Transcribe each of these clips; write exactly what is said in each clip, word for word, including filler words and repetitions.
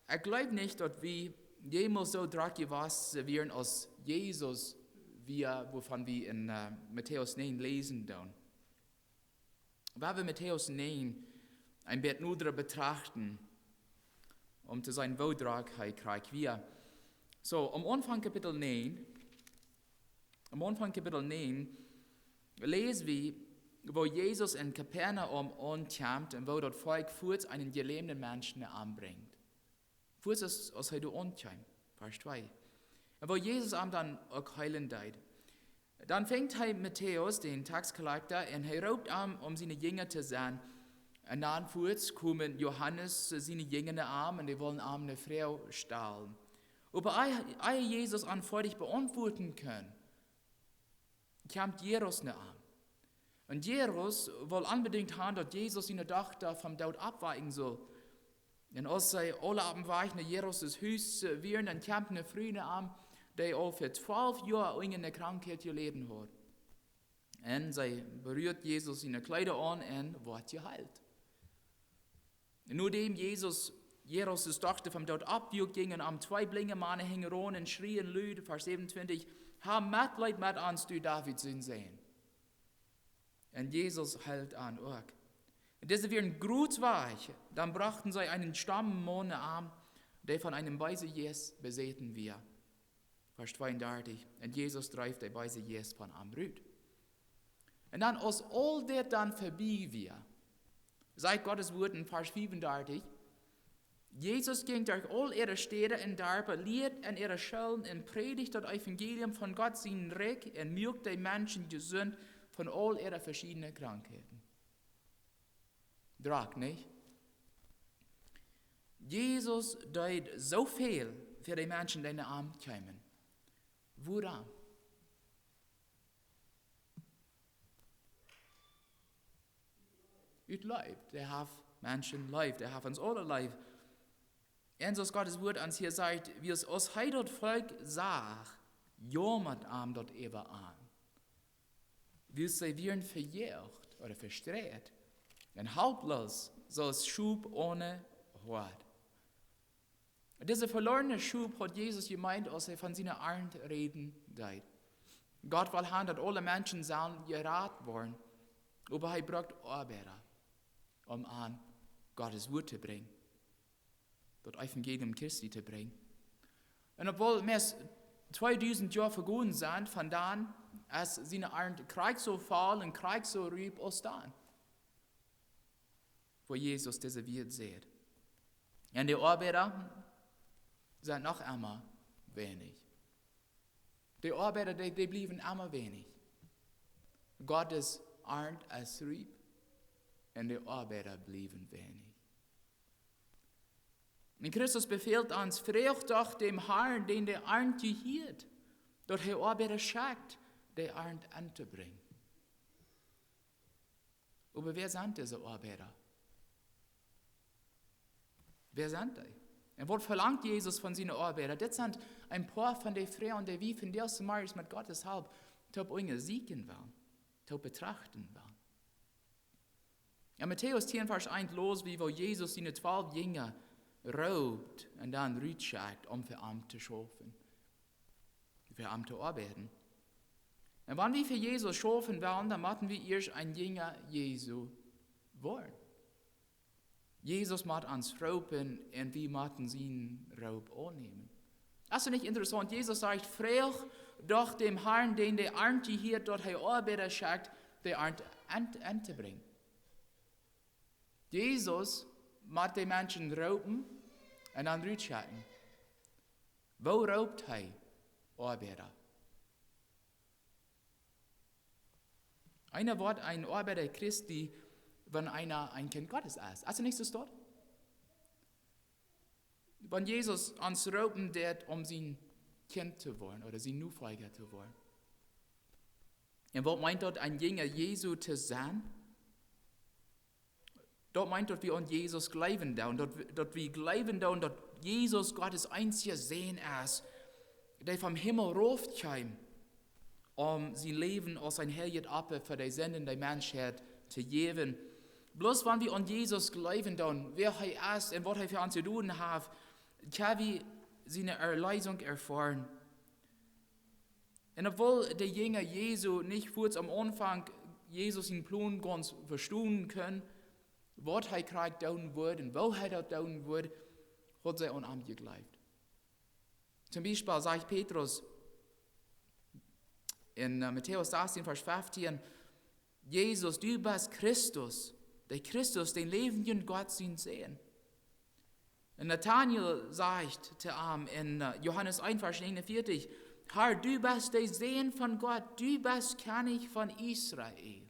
Ekj jleew nich, daut wie jemols soo drock jewast wieren aus Jesus wia, wuavon wie en äh, Matäus näajen läsen doonen. Wan wie Matäus näajen een bät noda betrachten, om to seenen, woo drock hee krakjt wia. Soo, aum Aunfank Kapitel näajen, aum Aunfank Kapitel näajen, läs wie, woo Jesus en Kapernaum aunkjemt un woo daut Volkj fuaz eenen jelämden Menschen no am brinjt. Fuaz aus, aus hee doa aunkjeem, Varsch twee. Un woo Jesus am dan uk heelen deed. Dan finjt hee Matäus, dän Taxkollekta, un hee roopt am, om siene Jinja to sennen. Un dan fuaz komen Johanes, äh, siene Jinja no am un dee wullen am eene Froag stalen. Oba ea, ea Jesus an foadich beauntwuaden kunn, kjemt Jairus no am. Un Jairus wull onbedinjt han, daut Jesus siene Dochta vom Doot oppwakjen sull. Un aus see aule oppem Wajch no Jairus sien Hus äh, wieren, dan kjemt eene Fru no am, dee aul fa twalf Joa unja eene Krankheit jeläden haud. Un see beruat Jesus siene Kjleeda aun un woat jeheelt. Nodäm Jesus, Jairus siene Dochta vom Doot oppwakjt, jinjen am twee blinje Mana hinjaraun un schrieejen lud, Varsch säwenuntwintich: "Hab Metleet met ons, du David sien Sän." Un Jesus heelt an uk. Un dise wieren groots weich, dan brochten see eenen stommen Maun no am, dee von eenen beesen Jeist besäten wia. Varsch tweeundartich. Un Jesus dreef dän beesen Jeist von am rut. Un dan, aus aul dit dan verbie wia, sajcht Gottes Wuat en Varsch fiefundartich: "Jesus jinkj derch aul äare Städa un Darpa, lieed en äare Schoolen un prädicht daut Evangelium von Gott sien Rikj un muak de Menschen jesunt von aul äare veschiedne Krankheiten." Drock, nich? Jesus deed soo väl fa de Menschen, dee no am kjeemen. Wuarom? Ut Leew. Hee haft Menschen leef. Hee haft ons aule leef. Un soo aus Gottes Wuat ons hia sajcht, wiels aus hee daut Volkj sach, jaumad am daut äwa an. Wiels see wieren vejäajt ooda vestreeet un halploos, soo aus Schop one Hoad. Dise veloarne Schop haud Jesus jemeent, aus hee von siene Arnt räden deed. Gott well han, daut aule Menschen sellen jerat woaren, oba hee brukt Oabeida, om an Gottes Wuat to brinjen, daut Evangelium Christi to brinjen. Un obwohl meist tweedusent Joa vegonen sent von dan, es siene Arnt krakjt soo voll un krakjt soo riep aus dan, wua Jesus dise Wieed säd. Un de Oabeida sent noch emma weinich. De Oabeida, dee, dee bliewen emma weinich. Gottes Arnt es riep un de Oabeida bliewen weinich. Un Christus befält ons: "Froagt doch däm Harn, dän de Arnt jehieet, daut hee Oabeida schekjt, de Arnt auntobrinjen." Oba wäa sent dise Oabeida? Wäa sent dee? Un waut velangt Jesus von siene Oabeida? Dit sent een poa von de Froagen, dee wie vondoag zemorjes met Gottes Help toop unjasieekjen wellen, toop betrachten wellen. En Matäus tieen, Varsch eent, läs wie, woo Jesus siene twalf Jinja roopt un dan rutschekjt, om fa am to schaufen, fa am to oabeiden. Un wan wie fa Jesus schaufen wellen, dan motten wie ieescht een Jinja Jesu woaren. Jesus mott ons roopen un wie motten sienen Roop aunnämen. Es daut nich interessaunt? Jesus sajcht: "Froagt doch däm Harn, dän de Arnt jehieet, daut hee Oabeida schekjt, de Arnt auntobrinjen." Jesus mott de Menschen roopen un dan rutschekjen. Woo roopt hee Oabeida? Eena woat een Oabeida Christi, wan eena een Kjint Gottes es. Es daut nich soo? Wan Jesus ons roopen deed, om sien Kjint to woaren ooda sien Nofolja to woaren. Un waut meent daut, een Jinja Jesu to sennen? Daut meent, daut wie aun Jesus jleewen doonen, daut, daut wie jleewen doonen, daut Jesus Gottes eensja Sän es, dee vom Himmel rauf kjeem, om sien Läwen aus een heiljet Opfa fa de Sinden de Menschheit to jäwen. Bloos wan wie aun Jesus jleewen doonen, wäa hee es un waut hee fa ons jedonen haft, Kjenn wie siene Erleesunk erfoaren. Un obwohl de Jinja Jesu nich fuaz aum Aunfank Jesus sienen Plon gaunz vestonen kunnen, waut hee krakjt doonen wudd un woo hee daut doonen wudd, hauden see aun am jejleeft. Toom Biespel sajcht Petrus en, äh, Matäus sechzehn, Varsch feftieen: "Jesus, du best Christus, de Christus, dän läwendjen Gott sien Sän." Un Nathanael sajcht to am en, äh, Johanes eent, Varsch negenunvierzig: "Herr, du best de Sän von Gott, du best Kjennich von Israel."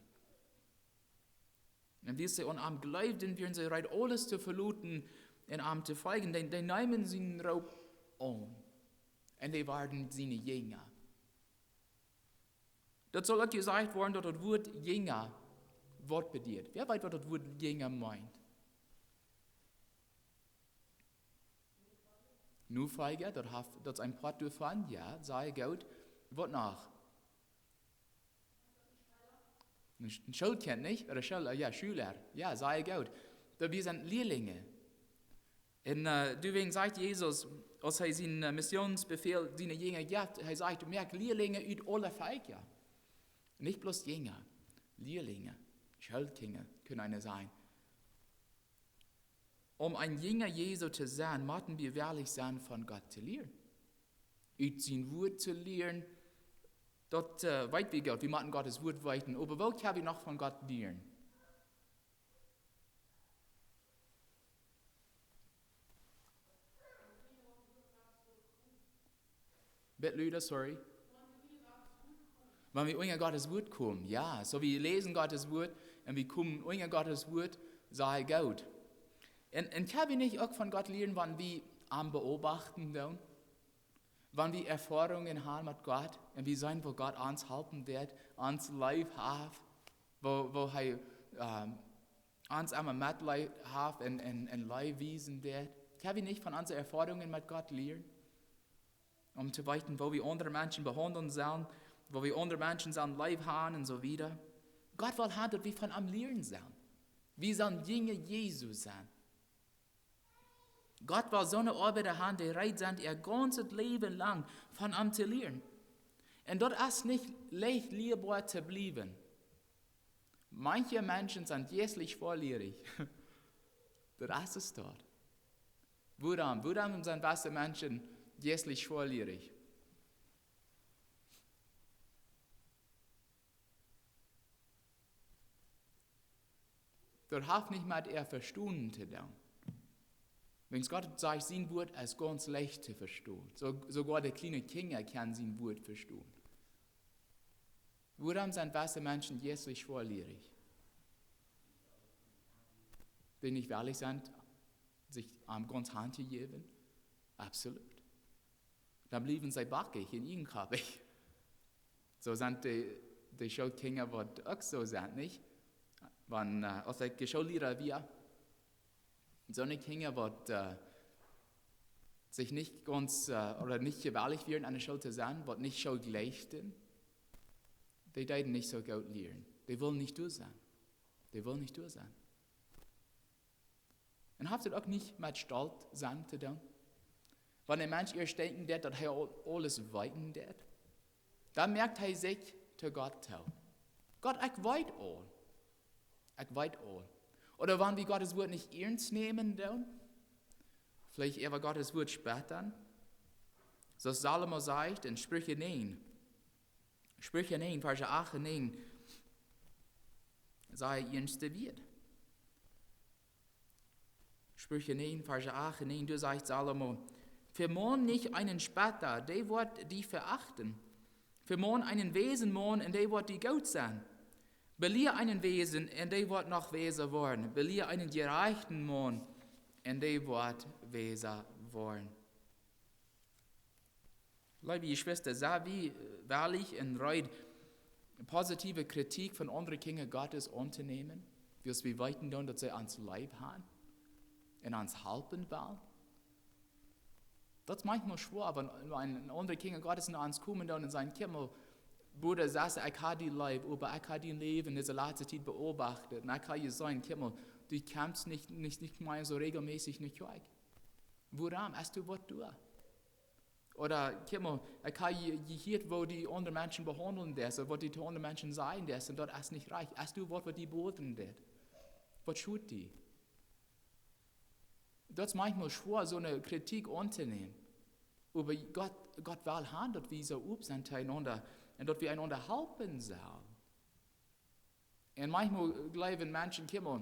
Un wiels see aun am jleewden, wieren see reed, aules to veloten un am to foljen. Dee, dee neemen sienen Roop aun. Un dee worden siene Jinja. Daut saul uk jesajcht woaren, daut daut Wuat Jinja waut bediet. Wäa weet, waut daut Wuat Jinja meent? Nofolja, daut haft, daut es een Poat doavon, jo, sea goot. Waut noch? Een Sch-, een Schoolkjint, nich? Ooda School-, äh, jo, Schüler. Jo, sea goot. Daut wie sent Lielinje. Un, äh, doawäajen sajcht Jesus, aus hee sienen, äh, Missionsbefäl siene Jinja jeft, hee sajcht: "Moakt Lielinje ut aule Velkja." Nich bloos Jinja, Lielinje, Schoolkjinja, kjennen wie sajen. Om een Jinja Jesu to sennen, motten wie wellich sennen, von Gott to lieren. Ut sien Wuat to lieren, daut, äh, weet wie goot. Wie motten Gott sien Wuat weeten. Oba waut kjenn wie noch von Gott lieren? Bit luda, sorry. Wan wie unja Gott sien Wuat komen, jo. Soo, wie läsen Gott sien Wuat un wie komen unja Gott sien Wuat, sea goot. Un, un kjenn wie nich uk von Gott lieren, wan wie am beobachten doonen? Wan wie Erfoarungen haben met Gott un wie seenen, woo Gott ons halpen deed, ons leef haft, woo, woo hee, ähm, ons emma Metleet haft un, un, un Leew wiesen deed? Kjenn wie nich von onse Erfoarungen met Gott lieren? Om to weeten, woo wie aundre Menschen behaundlen sellen, woo wie aundre Menschen sellen leef haben un soo wieda. Gott well haben, daut wie von am lieren sellen. Wie sellen Jinja Jesu sennen. Gott well soone Oabeida haben, dee reed sent, äa gaunzet Läwen lang von am to lieren. Un daut es nich leicht lieeboa to bliewen. Manche Menschen sent jeistlich schwoalierich. Daut es daut. Wuarom? Wuarom sent jewesse Menschen jeistlich schwoalierich? Daut haft nich met äa Vestonen to doonen. Wiels Gott sajcht, sien Wuat es gaunz leicht to vestonen. Soo, soogoa de kjliene Kjinja kjennen sien Wuat vestonen. Wuarom sent jewesse Menschen jeistlich schwoalierich? Dee nich wellich sent, sikj am gaunz hantojäwen? Absolut. Dan bliewen see backich un ieejenkoppich. Soo sent de, de Schoolkjinja, waut uk soo sent, nich? Wan, äh, aus ekj Schoolliera wia, soone Kjinja, waut, äh, sikj nich gaunz, äh, ooda nich jewellich wieren, aun de School to sennen, waut nich School jlikjten, dee deeden nich soo goot lieren. Dee wullen nich doa sennen. Dee wullen nich doa sennen. Un haft daut uk nich met Stolt sennen to doonen? Wan een Mensch ieescht denkjen deed, daut hee aul-, aules weeten deed, dan moakt hee sikj to Gott too. Gott, ekj weet aul. Ekj weet aul. Ooda wan wie Gott sien Wuat nich iernst nämen doonen, veleicht äwa Gott sien Wuat spotten. Soo aus Salomo sajcht en Spricha näajen. Spricha näajen, Varsch acht un näajen, sajcht hee ieescht de Wieed. Spricha näajen, Varsch acht un näajen, doa sajcht Salomo: "Vemon nich eenen Spotta, dee woat die verachten. Vemon eenen weisen Maun, un dee woat die goot sennen. Belia eenen Weisen, un dee woat noch weisa woaren. Belia eenen jerajchten Maun, un dee woat weisa woaren." Leewe Jeschwista, sent wie, äh, wellich un reed, positiewe Kjritik von aundre Kjinja Gottes auntonämen, wiels wie weeten dan, daut see ons leef haben un ons halpen wellen? Daut es maunchmol schwoa, wan, wan aundre Kjinja Gottes no ons komen dan un sajen: "Kjikj mol, Brooda, Sesta, ekj hab die leef, oba ekj hab dien Läwen dise latste Tiet beobacht. Un ekj hab jeseenen, kjikj mol, du kjemst nich, nich, nich mea soo rejelmässich no Kjoakj." Wuarom? Hast du waut doa? Ooda, kjikj mol, ekj hab je-, jehieet, woo du aundre Menschen behaundlen deist, ooda waut du to aundre Menschen sajen deist, un daut es nich rajcht. Hast du waut, waut die bodren deit? Waut schot die? Daut es maunchmol schwoa, soone Kjritik auntonämen. Oba Gott, Gott well han, daut wie soo op sent to eenaunda un daut wie eenaunda halpen sellen. Un maunchmol jleewen Menschen, kjikj mol,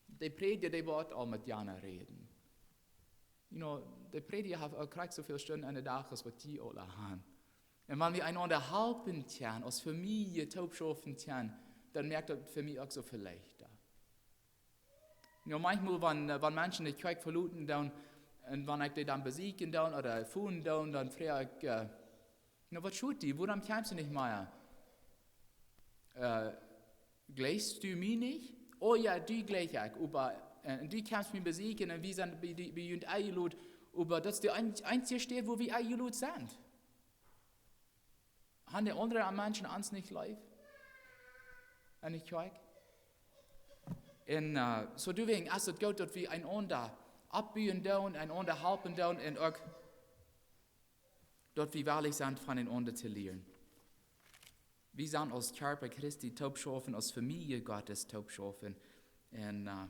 de Prädja, dee woat aul met jana räden. You know, de Prädja haft uk krakjt soo väl Stunden aum Dach aus waut jie aula han. Un wan wie eenaunda halpen kjennen, aus Famielje toop schaufen kjennen, dan moakt daut fa mie uk soo väl leichta. You know, maunchmol, wan, äh, wan Menschen de Kjoakj veloten doonen, un wan ekj dee dan besieekjen doo ooda phone doo, dan froag ekj, äh, "Na, waut schot die? Wuarom kjemst du nich mea? Äh, jleichst du mie nich?" "Oh jo, die jleich ekj, oba, äh, du kjemst mie besieekjen un wie sent bie, bie, bie junt enjelot, oba daut es de een-, eensje Städ, wua wie enjelot sent." Han de aundre Menschen ons nich leef? Un nich kjikj? Un, äh, soo doawäajen es et goot, daut wie eenaunda oppbuen doonen, eenaunda halpen doonen un uk daut wie wellich sent, von eenaunda to lieren. Wie sellen aus Kjarpa Christi toop schaufen, aus Famielje Gottes toop schaufen. Un, äh,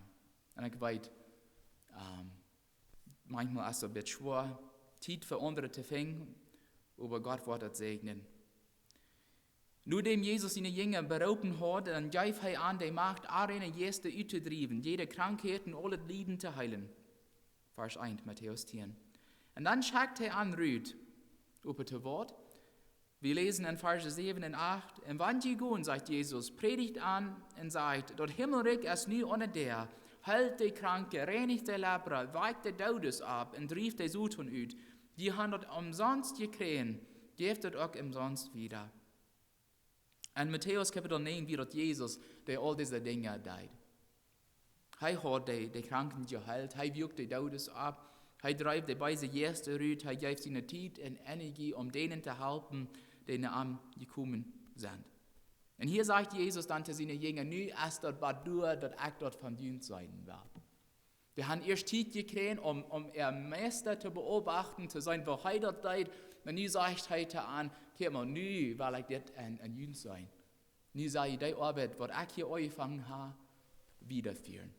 un ekj weet, ähm, maunchmol es et een bät schwoa, Tiet fa aundre to finjen, oba Gott woat daut säajnen. Nodäm Jesus siene Jinja beroopen haud, dan jeef hee an de Macht, onreine Jeista uttodriewen, jede Krankheit un aul daut Lieden to heelen. Varsch eent, Matäus tieen. Un dan schekjt hee an rut, opp et Wuat. Wie läsen en Varsch säwen un acht: "Un wan jie gonen, sajcht Jesus, prädicht an un sajcht: Daut Himmelrikj es nu aun de Däa, heelt de Kranke, reinicht de Lepra, wajkt de Doodes opp un drieft de Soton ut. Jie han daut omsonst jekjräajen, jäft daut uk omsonst wieda." En Matäus Kapitel näajen wia daut Jesus, dee aul dise Dinja deed. Hee haud de, de Kranken jeheelt, hee wuak de Doodes opp, hee dreef de beese Jeista rut, hee jeef siene Tiet un Energie, om dän to halpen, dee no am jekomen sent. Un hia sajcht Jesus dan to siene Jinja: "Nu es daut bat doa, daut ekj daut von junt seenen well." Dee han ieescht Tiet jekjräajen, om, om äa Meista to beobachten, to seenen, woo hee daut deed. Un nu sajcht hee to an: "Kjikj mol, nu well ekj dit aun, aun junt seenen. Nu sell jie dee Oabeit, waut ekj hia aunjefongen hab, wieda fieren."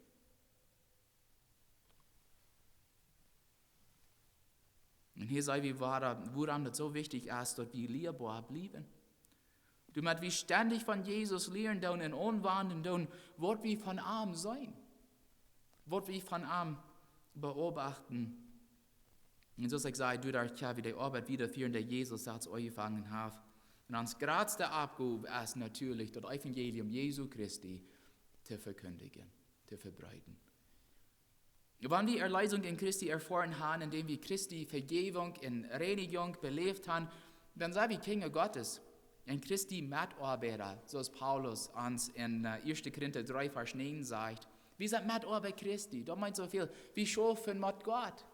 Un hia seenen wie, wua-, wuarom daut soo wichtich es, daut wie lieeboa bliewen. Doamet wie stendich von Jesus lieren doonen un aunwenjen doonen, waut wie von am seenen, waut wie von am beobachten. Un soo aus ekj säd, doaderch kjenn wie de Oabeit wiedafieren, dee Jesus aunjefongen haft. Un onse jratste Oppgow es natieelich, daut Evangelium Jesu Christi to vekjindjen, to vebreeden. Wan wie Erleesunk en Christi erfoaren haben, endäm wie Christi Vejäwunk un Reinijunk beläft haben, dan sent wie Kjinja Gottes un Christi Metoabeida, soo aus Paulus ons en, äh, ieeschte Korinta dree, Varsch näajen sajcht. Wie sent Metoabeida Christi, daut meent soo väl, wie schaufen met Gott.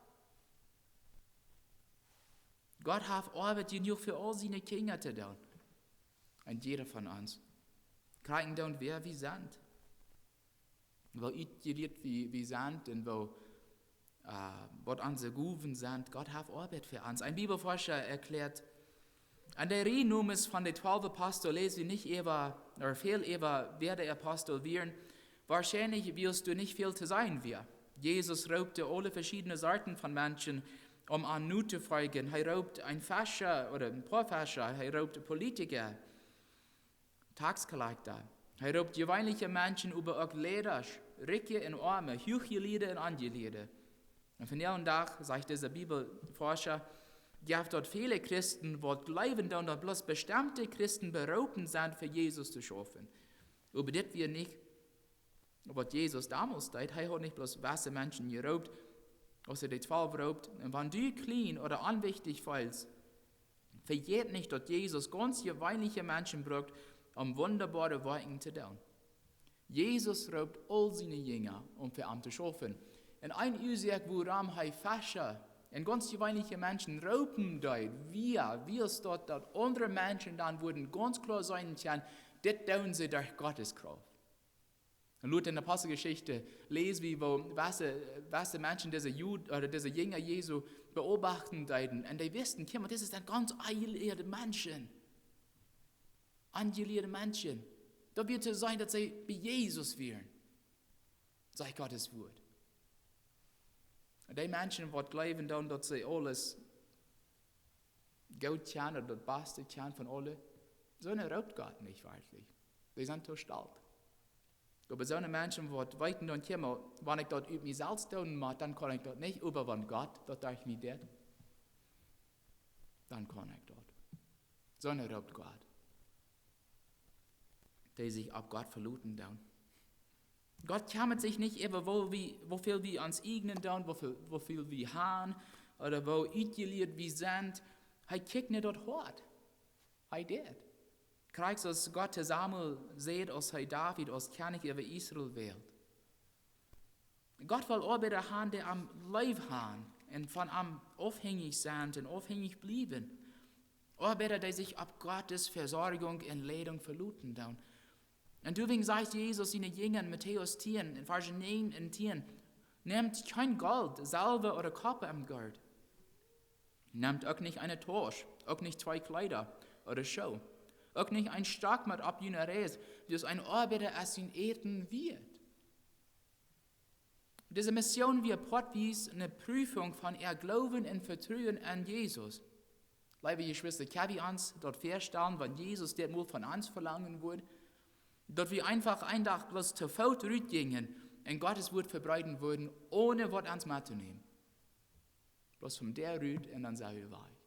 Gott haft Oabeit jenuach fa aul siene Kjinja to doonen. Un jieda von ons. Kjikjen doonen, wäa wie sent. Woo utjelieet wie, wie sent un woo, äh, waut onse Gowen sent. Gott haft Oabeit fa ons. Een Bibelforscha erkjläat, aun de Riejennomes von de twalw Apostel läs wie nich äwa, ooda väl äwa, wäa de Apostel wieren. Woarschienlich, wiels doa nich väl to seenen wia. Jesus roopt aule veschiedne Sorten von Menschen, om am notofoljen. Hee roopt een Fescha ooda een poa Fescha, hee roopt Politiker, Taxkollekta. Hee roopt jeweenelje Menschen, oba uk Leida, Rikje un Oame, Huachjelieede un Onjelieede. Un vondoag dän Dach, sajcht dise Bibelforscha, jeft daut väle Christen, waut jleewen doonen, daut bloos bestemde Christen beroopen sent, fa Jesus to schaufen. Oba dit wia nich, waut Jesus donmols deed. Hee haud nich bloos jewesse Menschen jeroopt, aus hee de twalw roopt. Un wan du kjlien ooda onwichtich feelst, vejät nich, daut Jesus gaunz jeweenelje Menschen brukt, om wundaboare Woakjen to doonen. Jesus roopt aul siene Jinja, om fa am to schaufen. Un eene Uasoak, wuarom hee Fescha un gaunz jeweenelje Menschen roopen deed, wia, wiels daut, daut aundre Menschen dan wudden gaunz kloa seenen kjennen, dit doonen see derch Gottes Krauft. Un lota en de Aposteljeschicht läs wie, woo wese, wese Menschen dise Jud-, ooda dise Jinja Jesu beobachten deeden. Un dee wisten: "Kjikj mol, dit sent gaunz aunjelieede Menschen. Aunjelieede Menschen." Daut wudd to sennen, daut see bie Jesus wieren, sajcht Gott sien Wort. Un dee Menschen, waut jleewen dan, daut see aules goot kjennen, daut baste kjennen von aule, soone roopt Gott nich werkjlich. Dee sent too stolt. Oba soone Menschen, waut weeten dan: "Kjikj mol, wan ekj daut ut mie selfst doonen mott, dan kaun ekj daut nich, oba wan Gott daut derch mie deit, dan kaun ekj daut." Soone roopt Gott, dee sikj opp Gott veloten doonen. Gott kjammat sikj nich äwa, woo wie, woo väl wie ons ieejnen doonen, woo väl, woo väl wie haben, ooda woo utjelieet wie sent. Hee kjikjt no daut Hoat. Hee deit. Krakjt soo aus Gott to Samuel säd, aus hee David aus Kjennich äwa Israel wält. Gott well Oabeida haben, dee am leef haben un von am aufhenjich sent un aufhenjich bliewen. Oabeida, dee sikj opp Gott siene Vesorjunk un Leidunk veloten doonen. Un doawäajen sajcht Jesus siene Jinja en Matäus tieen, en Varsch näajen un tieen: "Nämt kjeen Golt, Selwa ooda Koppa em Gurt. Nämt uk nich eene Tausch, uk nich twee Kjleeda ooda Schoo, uk nich een Stock met opp june Reis, wiels een Oabeida es sien Äten wieet." Dise Mission wia poatwies eene Prüfunk von äa Gloowen un Vetruen aun Jesus. Leewe Jeschwista, kjenn wie ons daut väastalen, wan Jesus dit mol von ons velangen wudd, daut wie eefach eenen Dach bloos to Foot rutjinjen un Gott sien Wort vebreeden wudden, onen waut ons mettonämen? Bloos von doa rut un dan sent wie wajch.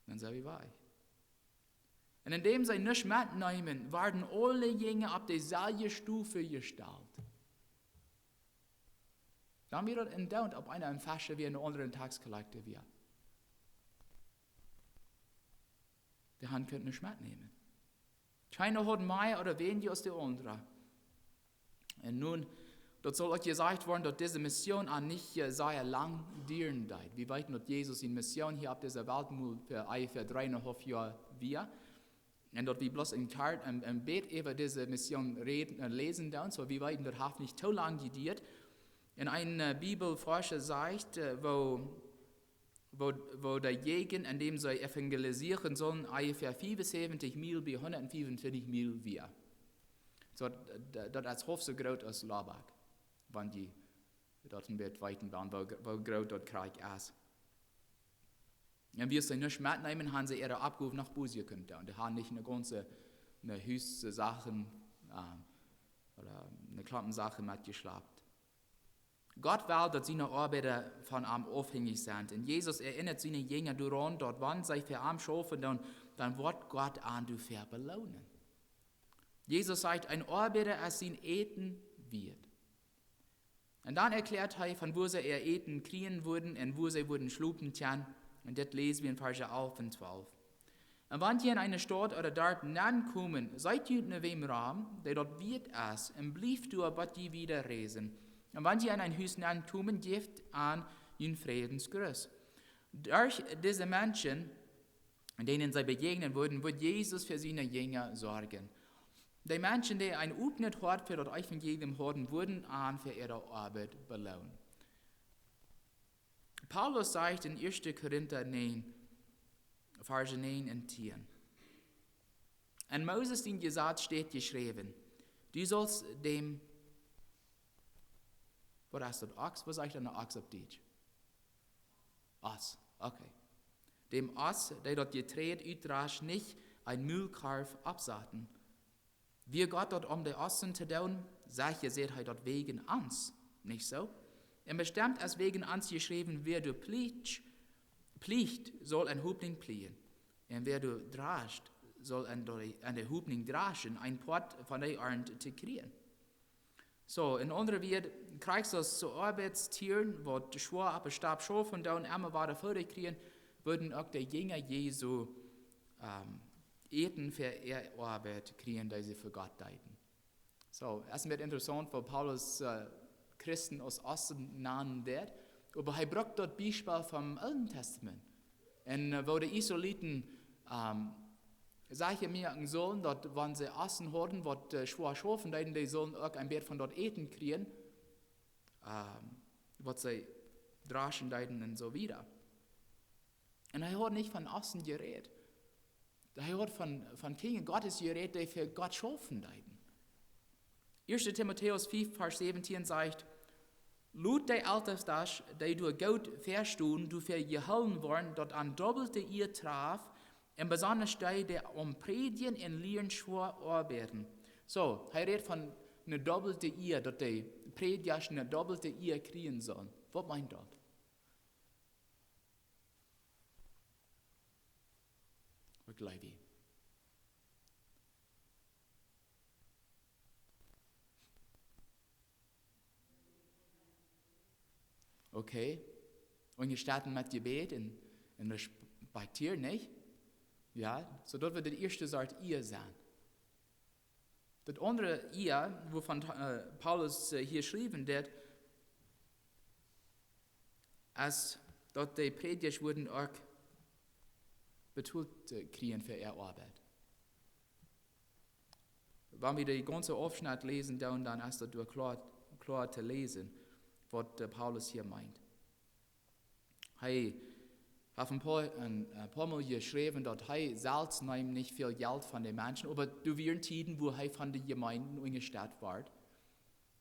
Dan sent wie wajch. Un endäm see nuscht metneemen, worden aule Jinja opp deselwje Stof jestalt. Dan wia daut endoont, auf eena een Fescha wia un de aundre een Taxkollekjta wia. Dee haben kunt nuscht metnämen. Kjeena haud mea ooda weinja aus de aundre. Un nu, daut saul uk jesajcht woaren, daut dise Mission uk nich, äh, sea lang dieren deed. Wie weeten, daut Jesus siene Mission hia opp dise Welt mol fa onjefäa dree un een haulf Joa wia. Un daut wie bloos een kort, een, een bät äwa dise Mission räden, äh, läsen doonen. Soo, wie weeten, daut haft nich too lang jedieet. Un een, äh, Bibelforscha sajcht, äh, woo, woo, woo de Jäajent, en dee see evangelisieren sullen, onjefäa fiefunsäwentich Miel bie hundatfiefuntwintich Miel wia. Soo, d-, d-, daut es haulf soo groot aus Laubach, wan jie daut een bät weeten wellen, woo gr-, woo groot daut Krakjt es. Un wiels see nuscht metneemen, haben see äare Oppgow noch bloos kunt doonen. Dee haben nich eene gaunze, eene Hus Sachen, ähm, ooda een Klompen Sachen metjeschlapt. Gott well, daut siene Oabeida von am aufhenjich sent. Un Jesus erinnat siene Jinja doaraun, daut wan see fa am schaufen, dan, dan woat Gott an doafäa beloonen. Jesus sajcht: "Een Oabeida es sien Äten wieet." Un dan erkjläat hee, von wua see äa Äten kjrieen wudden un wua see wudden schlopen kjennen. Un dit läs wie en Varsch alf un twalf. "Un wan jie en eene Staut ooda Darp nenkomen, seet junt no wäm rom, dee daut wieet es, un blieft doa, bat jie wieda reisen. Un wan jie en een Hus nenkomen, jeft an jun Frädensgruss." Derch dise Menschen, deenen see bejäajnen wudden, wudd Jesus fa siene Jinja sorjen. Dee Menschen, dee een opnet Hoat fa daut Evangelium hauden, wudden an fa äare Oabeit beloonen. Paulus sajcht en ieeschte Korinta näajen, Varsch näajen un tieen: "En Moses sien Jesaz steit jeschräwen: Du saust däm," waut es daut, Ochs? Waut sajcht een Ochs opp Dietsch? Oss, okay. "Däm Oss, dee daut Jeträajd utdrascht, nich een Mulkorf oppsaten. Wia Gott daut om de Ossen to doonen? Secha sajcht hee daut wäajen ons, nich soo? Un bestemt es wäajen ons jeschräwen: Wäa doa pliecht, pliecht, saul en Hopninj plieen. Un wäa doa drascht, saul en de, en de Hopninj draschen, een Poat von de Arnt to kjrieen." Soo, en aundre Wieed, krakjt soo aus Oabeitstieren, waut schwoa opp de Stap schaufen doonen, emma wada Foda kjrieen, wudden uk de Jinja Jesu, ähm, Äten fa äare Oabeit kjrieen, dee see fa Gott deeden. Soo, et es mie interessaunt, woo Paulus, äh, Christen aus Ossen nanen deed, oba hee brukt daut Biespel vom Oolen Tastament. Un, äh, woo de Israeliten, ähm, Saj je mea sullen, daut wan see Ossen hauden, waut äh, schwoa schaufen deeden, dee sullen uk een bät von daut Äten kjrieen, ähm, waut see dreschen deeden un soo wieda. Un hee haud nich von Ossen jerät. Hee haud von, von Kjinja Gottes jerät, dee fa Gott schaufen deeden. Ieeschte Timotäus fiew, Varsch säwentieen sajcht: Lot de Eltestasch, dee doa goot väastonen, doafäa jehoolen woaren, daut an doppelte Ea traft, un besondasch dee, dee aum Prädjen un Lieren schwoa oabeiden. Soo, hee rät von eene doppelte Ea, daut de Prädjasch eene doppelte Ea kjrieen sullen. Waut meent daut? Waut jleew jie? Okay. Un jie stonen met Jebäd un, un respektieren, nich? Jo, soo daut woat de ieeschte Sort Ea sennen. Daut aundre Ea, wuavon äh, Paulus äh, hia schriewen deed, es daut de Prädjasch wudden uk betolt äh, kjrieen fa äare Oabeit. Wan wie dän gaunzen Aufschnett läsen, dan, dan es daut doa kloa, kloa to läsen, waut äh, Paulus hia meent. Hee haft een poa, een, een poa Mol jeschräwen, daut hee selfst neem nich väl Jelt von de Menschen, oba doa wieren Tieden, wua hee von de Jemeenten unjastett wort.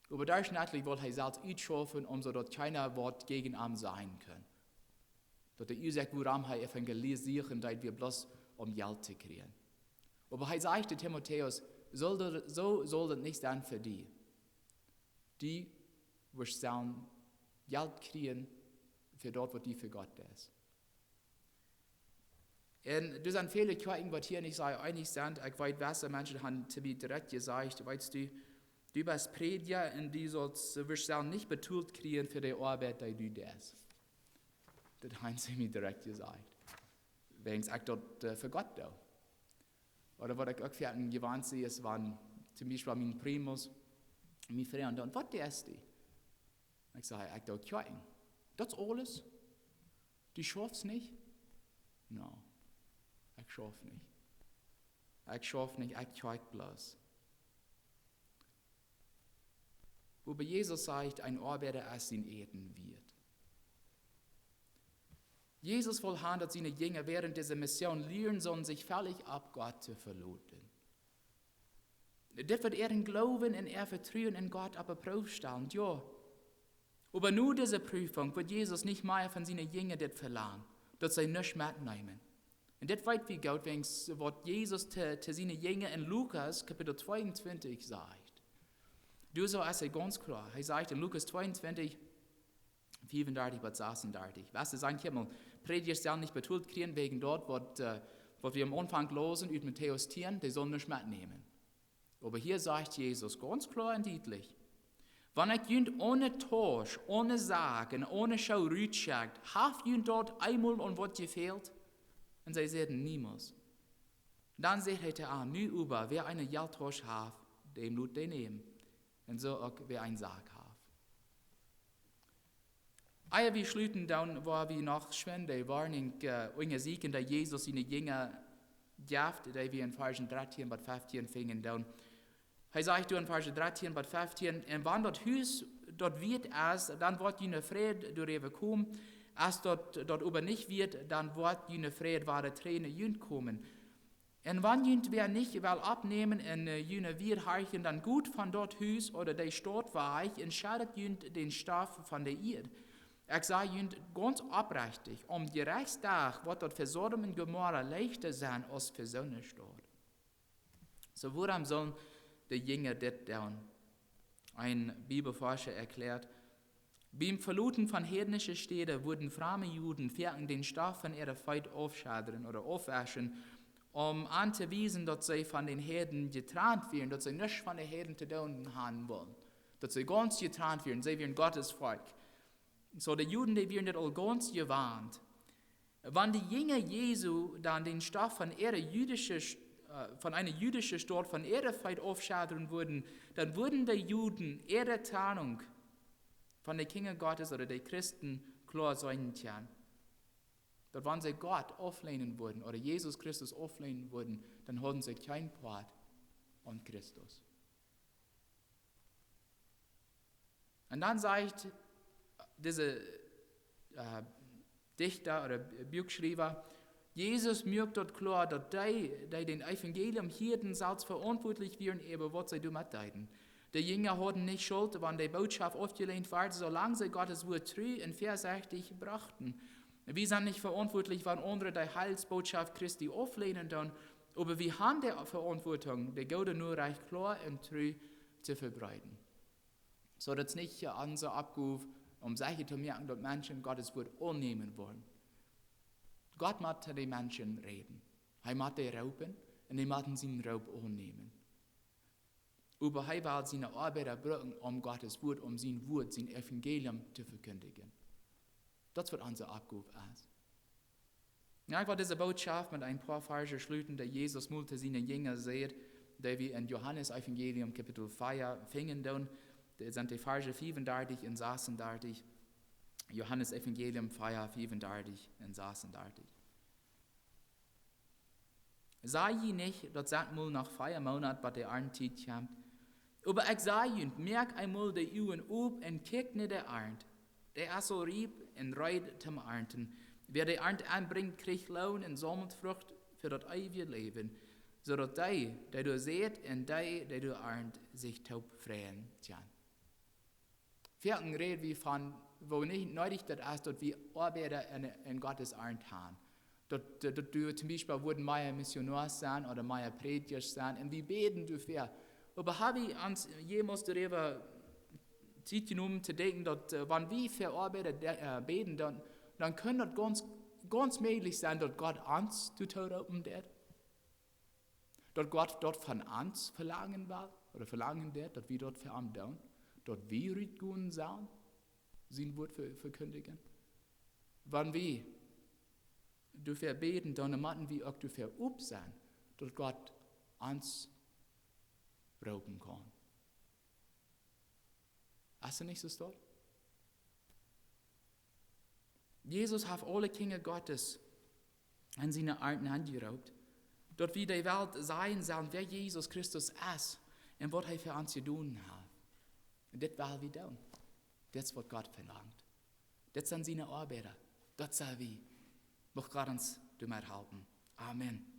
Oba doa es natieedlich, waut hee selfst utschaufen, om soo daut kjeena waut jäajen am sajen kunn. Daut de Uasoak, wuarom hee evangelisieet, daut wia bloos om Jelt to kjrieen. Oba hee sajcht to Timotäus: Saul daut, soo saul daut nich sennen fa die. Du woascht sellen Jelt kjrieen fa daut, waut du fa Gott deist. Un doa sent väle Kjoakjen, waut hia nich soo eenich sent. Ekj weet, waut Menschen haben to mie direkt jesajcht: Weetst du, du best Prädja un du saust, woascht sellen nich betolt kjrieen fa de Oabeit, dee du deist. Daut haben see mie direkt jesajcht. Wäajens ekj daut äh, fa Gott doo. Ooda waut ekj uk foaken jewant sie, es wan toom Biespel miene Primos mie froagen: Un waut deist du? Ekj saj: Ekj doo kjoakjen. Daut es aules? Du schaufst nich? No, ekj schauf nich. Ekj schauf nich, ekj kjoakj bloos. Oba Jesus sajcht, een Oabeida es sien Äten wieet. Jesus wull han, daut siene Jinja wäarent dise Mission lieren sullen, sikj völlig opp Gott to veloten. Dit wudd äaren Gloowen un äa Vetruen en Gott opp de Proow stalen, jo. Oba no dise Prüfunk wudd Jesus nich mea von siene Jinja dit velangen, daut see nuscht metneemen. Un dit weet wie goot, wäajens waut Jesus to, to siene Jinja en Lukas Kapitel tweeuntwintich sajcht. Doa soo es hee gaunz kloa. Hee sajcht en Lukas tweeuntwintich, fiefundartich bat sasundartich. Waut see sajen: Kjikj mol, Prädjasch sellen nich betolt kjrieen wäajen daut, waut, äh, waut wie aum Aunfank lausen ut Matäus tieen, dee sullen nuscht metnämen. Oba hia sajcht Jesus gaunz kloa un dietlich: Wan ekj junt one Tausch, one Sak un one Schoo rutschekjt, haft junt daut eemol aun waut jefält? Un see säden: Niemols. Dan sajcht hee to an: Nu oba, wäa eene Jelttausch haft, dee mott dee nämen. Un soo uk wäa eene Sak haft. Ea wie schluten, dan woa wie noch schwind de Woarnunk, äh, unjasieekjen, dee Jesus siene Jinja jeft, dee wie en Varsch dartieen bat feftieen finjen doonen. Hee sajcht doa en Varsch dartieen bat feftieen: Un wan daut Hus daut wieet es, dan woat june Fräd doaräwa komen. Aus daut, daut oba nich wieet, dan woat june Fräd wada trigj no junt komen. Un wan junt wäa nich well oppnämen un, äh, june Wieed horchen, dan got von daut Hus ooda de Staut wajch un scheddet junt dän Stoff von de Ieed. Ekj saj junt gaunz opprechtich, aum Jerechtsdach woat daut fa Sodom un Gomorra leichta sennen aus fa soone Staut. Soo, wuarom sullen de Jinja dit doonen? Een Bibelforscha erkjläat: Biem Veloten von heidnische Städen wudden fromme Juden foaken dän Stoff von äare Feet aufschedren ooda aufweschen, om auntowiesen, daut see von dän Heiden jetrant wieren, daut see nuscht von de Heiden to doonen haben wullen. Daut see gaunz jetrant wieren, see wieren Gottes Volkj. Soo, de Juden, dee wieren dit aul gaunz jewant. Wan de Jinja Jesu dan dän Stoff von äare jüdische, äh, von eene jüdische Staut von äare Feet aufschedren wudden, dan wudden de Juden äare Trennunk von de Kjinja Gottes ooda de Christen kloa seenen kjennen. Daut wan see Gott auflehnen wudden, ooda Jesus Christus auflehnen wudden, dan hauden see kjeen Poat aun Christus. Un dan sajcht dise, äh, Dichta ooda Buakschriewa, Jesus muak daut kloa, daut dee, dee daut Evangelium hieeden, selfst veauntwuatlich wieren äwa waut see doamet deeden. De Jinja hauden nich Schult, wan de Bootschoft aufjelehnt wort, soo lang see Gott sien Wuat tru un väasechtich brochten. Wie sent nich veauntwuatlich, wan aundre de Heilsbootschoft Christi auflehnen doonen, oba wie haben de Veauntwuatunk, de goode Norecht kloa un tru to vebreeden. Soo, daut es nich, äh, onse Oppgow, om secha to moaken, daut Menschen Gott sien Wuat aunnämen wellen. Gott mott to de Menschen räden. Hee mott dee roopen un dee motten sienen Roop aunnämen. Oba hee well siene Oabeida brucken, om Gott sien Wuat, om sien Wuat, sien Evangelium to vekjindjen. Daut es waut onse Oppgow es. Jo, ekj well dise Bootschoft met een poa Varsch schluten, dee Jesus mol to siene Jinja säd, dee wie en Johanes Evangelium Kapitel vea finjen doonen. Daut sent de Varsch fiefundartich un sasundartich. Johanes Evangelium vea, fiefundartich un sasundartich. Saj jie nich, daut sent mol noch vea Moonat, bat de Arnttiet kjemt? Oba ekj saj junt, moakt eemol de Uagen op un kjikjt no de Arnt. Dee es aul riep un reed toom arnten. Wäa de Arnt enbrinjt, kjricht Loon un saumelt Frucht fa daut eewje Läwen, soo daut dee, dee doa seit, un dee, dee doa arnt, sikj toop freien kjennen. Foaken räd wie von, woo nich needich daut es, daut wie Oabeida en, en Gott sien Arnt haben. Daut, daut, daut doa toom Biespel wudden mea Missionoaren sennen ooda mea Prädjasch sennen. Un wie bäden doafäa. Oba ha wie ons jemols doaräwa Tiet jenomen to denkjen, daut, äh, wan wie fa Oabeida de-, äh, bäden, dan, dan kaun daut gaunz, gaunz mäajlich sennen, daut Gott ons doatoo roopen deit. Daut Gott daut von ons velangen well, ooda velangen deit, daut wie daut fa am doonen, daut wie rutgonen sellen, sien Wuat ve-, vekjindjen. Wan wie doafäa bäden, dan motten wie uk doafäa op sennen, daut Gott ons roopen kaun. Es daut nich soo? Jesus haft aule Kjinja Gottes en siene Arnt nenjeroopt, daut wie de Welt sajen sellen, wäa Jesus Christus es un waut hee fa ons jedonen haft. Un dit well wie doonen. Dit es waut Gott velangt. Dit sent siene Oabeida. Daut sell wie. Mucht Gott ons doamet halpen. Amen.